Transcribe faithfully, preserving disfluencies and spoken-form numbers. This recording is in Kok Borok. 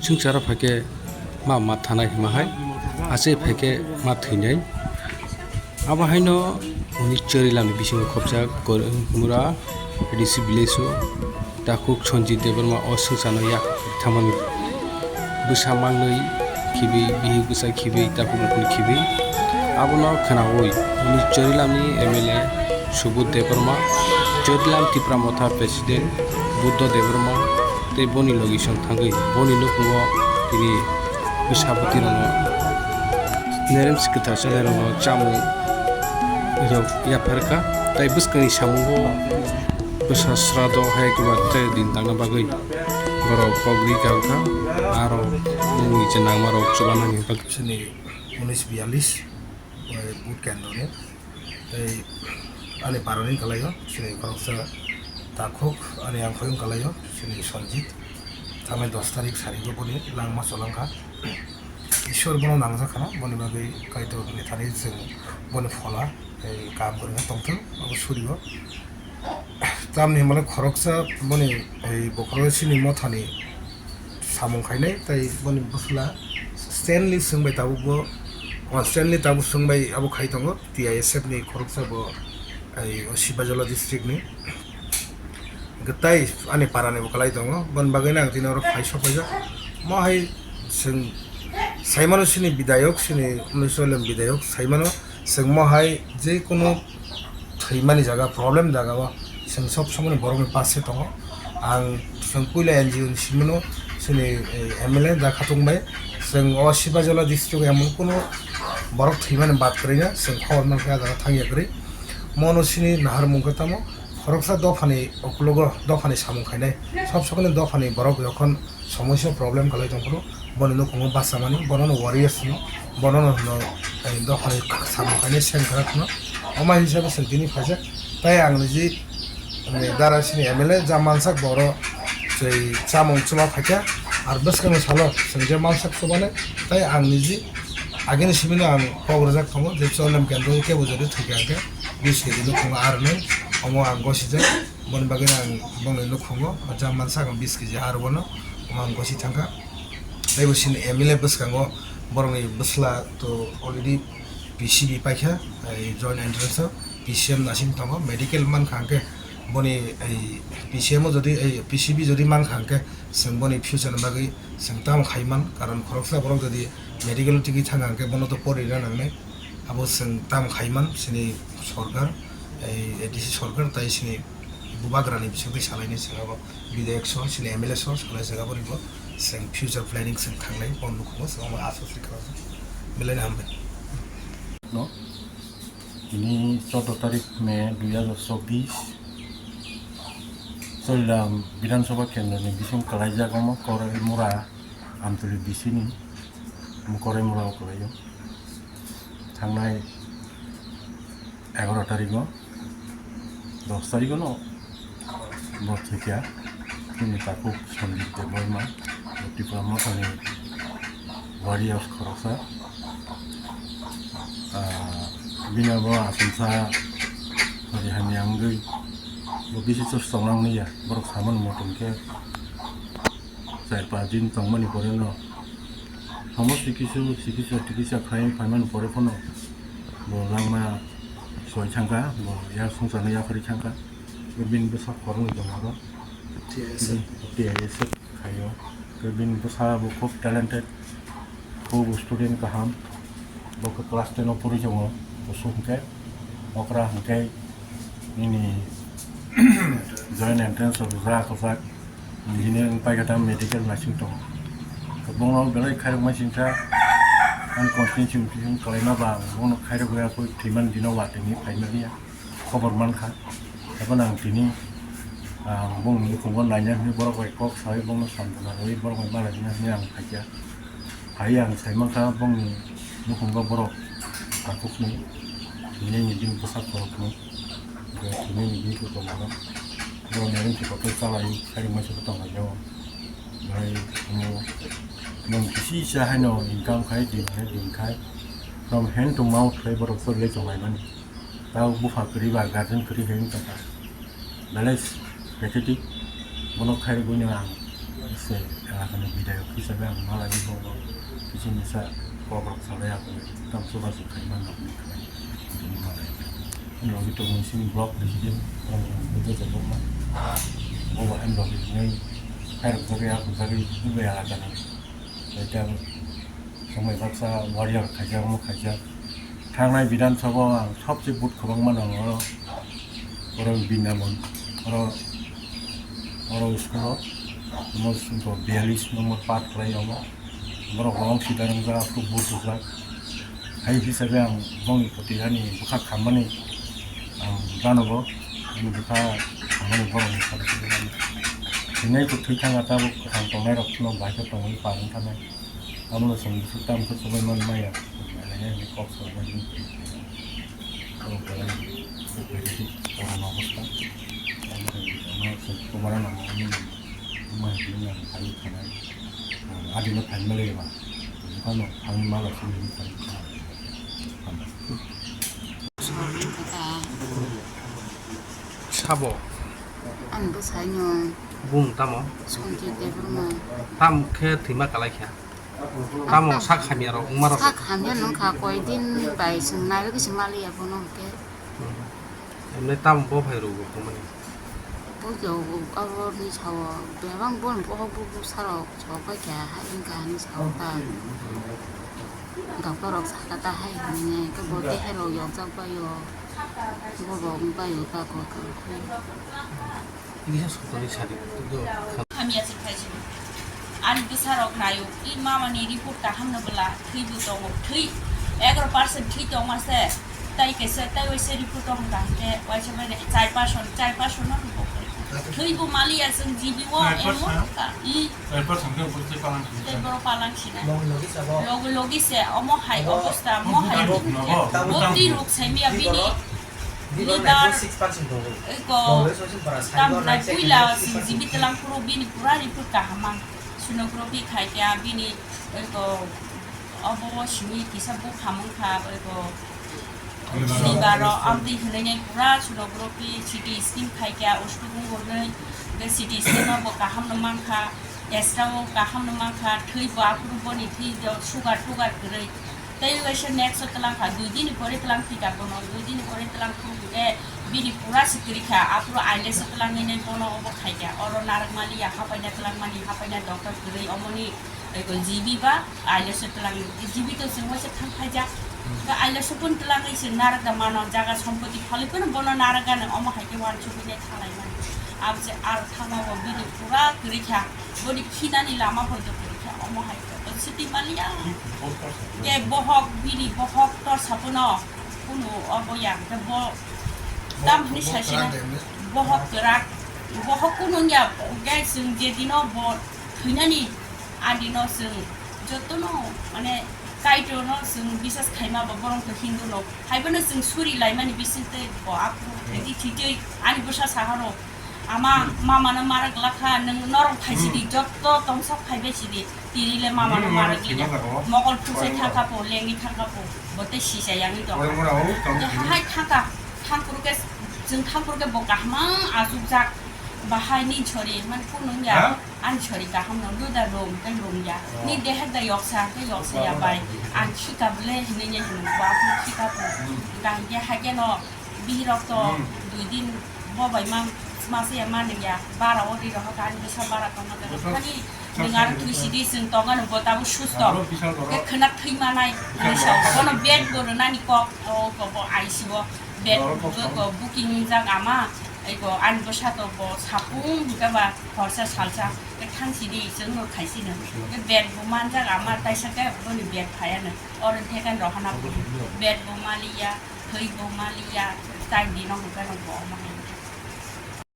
Swngcharo phaikhe ma mathanai hima hai, achai phaikhe ma thwinai. Abo haino unis chorilamni bisingo khopjak Kor-, Mura A D C village o takhuk Sanjit Debbarma o swngcharno yak thangmani bwsa mangnwi khibwi, bihik bwsa khibwi, takhuk buphuru khibwi. Abono khwnaui unis chorilamni M L A Subodh Debbarma, Chorilam Tipra Motha president Buddha Debbarma, tei boni logisong thangwi boni nukhungo tini bwsa bwtwirokno nerem si kwthar chalairokno chamung rok yapharkha, tei bwskangni samungo bwsa srado hai kwbak tei din tangna bagwi borok kok ri kha, aro bumung je nangmarok chubanani bagwi. Sini unis biyalis, eh, vote kendro ni. Tei ani parani kalaio, sini khoroksa takhuk, ani angkhoyung kalaio, sini Sanjit. Tamo dos tarik sarigo boni langma cholangkha. Ishwar bono nangjakhana, boni bagwi Kaitor ni thani chwng boni phola, tei kaham kwrwngkhe tongthwng, abo surio. Tamni hwnbahle khoroksa boni, ei, bokhorok sini mothani samung khainai, tei boni bwsla Stanley swngbai tabukbo, o, Stanley tabuk swngbai abo khai tongo, T I S F ni khoroksa bo, ei, o Sipajola district ni. Hwnkhe tei ani para ni bo kwlai tongo, boni bagwi no ang tini oro phai sok phaijak. Mo hai chwng saimano sini bidayok, sini Uniswalem bidayok saimano, chwng mo hai je kono thwimani jaga, problem jaga o chwng sob somoni borokni pass se tongo. Ang chwng puila N G O ni simino chini, eh, M L A da khatung bai chwng o Sipajola district o emon kono borok thwimani bad kwrwi na chwng khobor mankha, ah jaga thangya kwrwi. Mono sini naharmung khe tamo khoroksa dophani uklogo dophani samung khainai, sob somoni dophani borok jokhon somosya problem kalai tongphuru, boni nukhungo bachamani, bonono warriors hwno, bonono hwno, eh, dophani samung khainai sengkrak hwno. Omo hai hisabe chwng tini phaijak. Tai ang niji, eh, dara sini M L A ja mansak boro chwi chamung chuma phaikha. Ar bwskangni salo chwng je mansak chubani, tai ang niji agini simino ang kok rwjak tongo je Chorlam kendro kebo jodi thwikha hwnkhe bis kg nukhungo arwnwi, omo ang gosijak. Boni bagwi ang bongni nukhungo jam mansa ang bis kg arwano, omo ang gosi thangkha. Tei bo sini M L A bwskango borokni bwsla to already P C B paikha, ei joint entrance o P C M nasing tongo, medical mankha hwnkhe boni ei P C M o jodi ei P C B jodi mankha hwnkhe chwng boni future ni bagwi chwng tamo khaiman, karon khoroksa borok jodi medical o tigwi thangkha hwnkhe bono to porina nangnai. Abo chwng tamo khaiman sini sorkar, ei A D C sorkar tai sini bubagrani bisingtwi salaini chwng abo bidayok so, sini M L A so salaijak, aboni bo chwng future planning chwng thangnai, bo nukhungo chwng omo aswk se khlajak. Belai no hambai. No, tini choudo tarik May dui hazar chobbish, Chorilam Bidhan Sabha Kendroni bising kwlaijak omo Koraimura Amtuli bisini, omo Koraimura o kwlaio. Thangnai egaroh tarigo, dos tarigo no bo thwikha. Chini takhuk Sanjit Debbarma, Tipra Mothani warriors khoroksa. Ah, bini bo achomsa ri hamya wngwi bo bisi chwng tongnang liya. Borok samani motom khe char panch din tongmani pore no somosti kisu chikitsa tikitsa khlai phaimani pore phano bo langma soi thangkha, bo yak swngcharno yaphari thangkha. Bini bwsa khoroknwi tongo oro. T I S F. T I S F khaio. Bini bwsa bo khub talented, khub student kaham. Bo khe class ten o pori tongo, kusu hwnkhe okra hwnkhe nini joint entrance o rwjak kwchak. Engineering paikha ta medical naising tongo. Bongno belai khairokma singkha, ani constituency kalaima ba bongno khairok ya koi thwiman dino watwi ni phaima liya. Khobor mankha. Abo nang tini, ah, bongni nukhungo naina hwnwi borok bai kok sawi bongno samjana rwi borok bai malai hwnwi hwnwi ang phaikha. Phai ang saimankha bongni nukhungo borok takhukni, tini ni bini bwsa khoroknwi, tini ni bini kutung borok. Borok ni ring kotor chalai, khairokma se tonglaio. Bai, omo, bong kisi sa haino income khai, din khai, din khai. From hand to mouth khai borok choli lai tonglaimani. Tao bupha kwrwi ba guardian kwrwi hai wngkha ta. Belai pathetic, bono khairogwino ang se Akhani bidayok hisabe ang malai bo bo kisi misa kok rok salai ako tam chubachu khaima nokni khlai tini malai. Logi tongo sini block president, ang bujo jabok ma. Bo bo ang logi ngai khairok jagwi ako jagwi bubai alaka nang. Eta Somoi baksa warrior khaijak, omo khaijak. Thangnai Bidhan Sabha o ang sobse vote kwbangma nango oro, oro Brindaban, oro, oro school o, omo songkho biyalish number pass khlai omo. Borok rong sida wngjak, aswk vote rijak. Hai hisabe ang bongni kwtwi hani bwkha khammani ang janogo, ani bwkha khammani borokni saka saka jani. Thwinai kwthwi thangkha tabuk kwthang tongnai rok phano bahai khe tongwi par wngkha nai. Abono chwng bwswk tamo khe chubai man maya. Belai khe kok salai mani. Abo belai khe belai khe koron obostha. Abo khe ano chwng chubaina nango hwnwi mai hwnwi ang phaiwi thanai. Adino phaimali ba. Bwkhano phangni malo simi hwnwi phai thanai. Hambai. Sabo. Ani bwsaino. Bung tamo? Sonjit Debbarma. Tam khe thwima kalai kha. Tamo sak hamya rok wngma rok. Sak hamya nungkha koi din bai chwng naiwi khe chwng maliya bono hwnkhe. Emne tamo bo phai rwgo tongmani. Bo yo abo ni sao bebak bo bohok bo bwsa rok sok bai kha hai wngkha ani sao ta. Doctor rok saka ta hai hwnwi khe bo dehe rok yokjak bai o. Bo rok wng bai o ta ko ko. Kisa sotoni sadi. Hamya se khai se. Ani bwsa rok nayo, i mama ni report kaham no bwla, thwi bo tongo, thwi. Egaroh percent thwi tongma se, tai kaisa, tai waisa report tong ka hwnkhe, waisa bai char percent, char percent no report. Thwi bo maliya chwng G B o, emon ka, i. Char percent khe bo tei palang sina. Tei borok palang sina. Logi logi se, omo hai obosta, mo hai. Bo twi rok saimiya bini. Liver eko tamna puila chwng G B twlang phuru bini pura report kaham mang. Sonography khai kha bini eko obo simi kisa bukha mang kha eko liver o amtwi hwnwi nai pura sonography C T scan khai kha uskubung gornwi. Be C T scan o bo kaham no mang kha. Extra o kaham no mang kha, thwi bo aphuru boni thwi sugar tugar kwrwi. Tei waisa next o twlang kha, dui dini pore twlang thwi kha bono, dui dini pore twlang thwi khe bini pura se kwrwi kha, aphuru eyelash o twlang nai bono obo khai kha. Oro narwk mali ya hapai na twlang mani, hapai na doctor kwrwi omoni eko G B ba eyelash o twlang, G B to chwng waisa thang khaijak. Ga eyelash o pun twlang nai se narwk da mano, jaga sompoti phalwi pun bono narwk gana omo hai khe wansugwi nai thalai mani. Abo se ar thangma bo bini pura kwrwi kha. Boni khinani lama poito kwrwi kha, omo hai khe. Siti maliya. Ke bohok, bini bohok torsa pono kunu obo ya. Ke bo tam hini sasina. Bohok kwrak. Bohok kunu ya. Ke chwng je dino bo thwinani adino chwng jotono mane Kaitorno chwng bisas khaima bo borok to Hindu no. Haibono chwng suri laimani bising tei bo aphuru thwidi thwitwi ani bwsa saharo. Ama, mama no mara glakha, nwng norok phaisidi, jotto tongsa phaibai sidi, tini le mama no mara gina. Mokol phusai thangkha po, lengwi thangkha po, bo tei sisa yangwi tongkha. Hai thangkha, thangkuru khe, chwng thangkuru khe bo kaham achukjak, bahai ni chori, man kunung ya, ani chori kaham no, duda rum, tei rum ya. Ni dehek da yoksa, tei yoksa ya bai, ang khika bwle hinui ya hinui, bo aphuru khika po, kaham khe hai khe no, Bihirok to dui din bo bai ma, ma se ya ma nung ya, bara o ri rohor ka, ani bwsa bara tongma jaga. Thani nung aro thwi sidi chwng tong ano bo tabuk susto. Ke khwnak thwi manai, ani sa bono bed bo rwnani kok, o ko bo I C U o bed bo ko booking jak ama, eko ani bwsa to bo sapung hwnkhe ba horsa salsa, ke thang sidi chwng no khai sino. Ke bed bo manjak ama, taisa ke boni bed phai ano, oro thekan rohana bed bo maliya. Thwi bo maliya, tai dino hwnkhe no bo omo hai